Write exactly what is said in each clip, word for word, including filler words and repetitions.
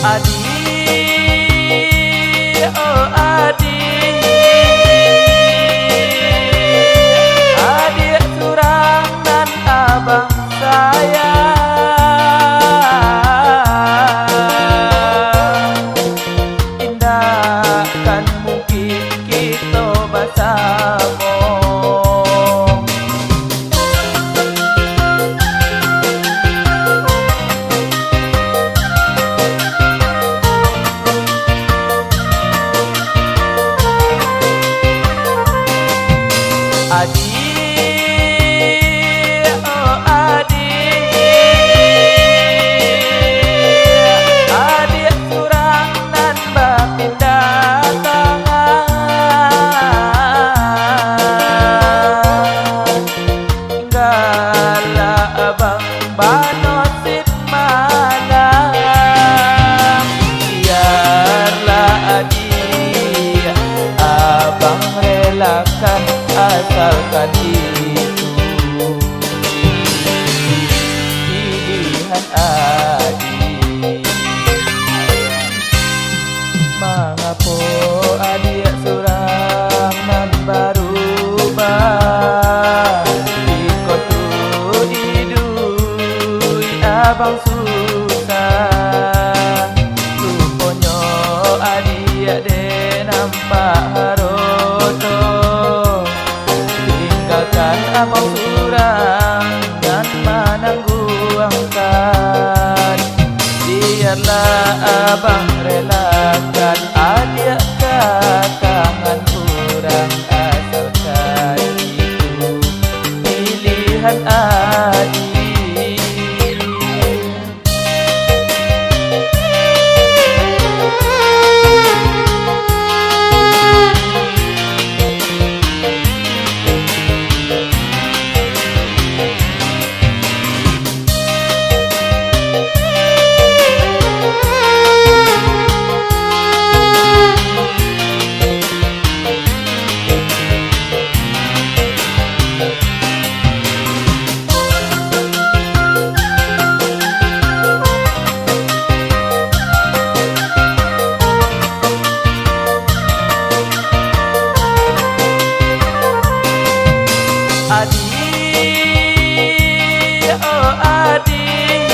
Adiak, oh adiak, adiak surang nan abang sayang. Indak kan mungkin kito basamo. Adiak, oh adiak, adiak surang nan bapindah tangan. Tinggalah abang banosib malang. Biarlah adiak, abang relakan asalkan itu pilihan adiak. Mangapo adiak surang nan barubah? Iko tu iduik abang susah. Ruponyo adiak dek nampak haroto. Tinggalkan abang surang nan manangguangkan. Biarlah abang relakan adiak ka tangan urang, asalkan itu pilihan adiak. Adiak, oh adiak,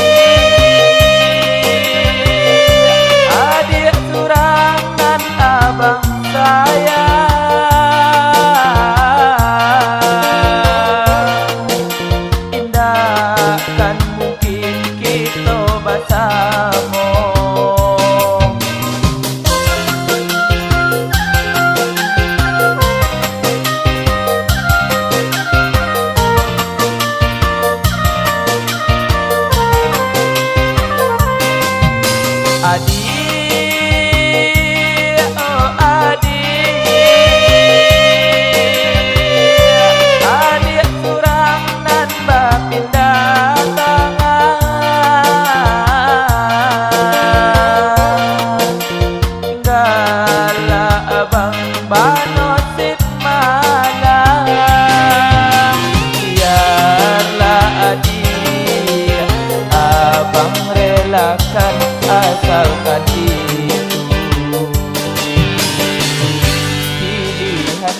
adiak surang nan abang sayang. Indak kan mungkin kito basamo. Adiak, oh adiak, adiak surang nan bapindah tangan. Tinggalah abang banosib malang. Biarlah adiak, abang relakan asalkan itu pilihan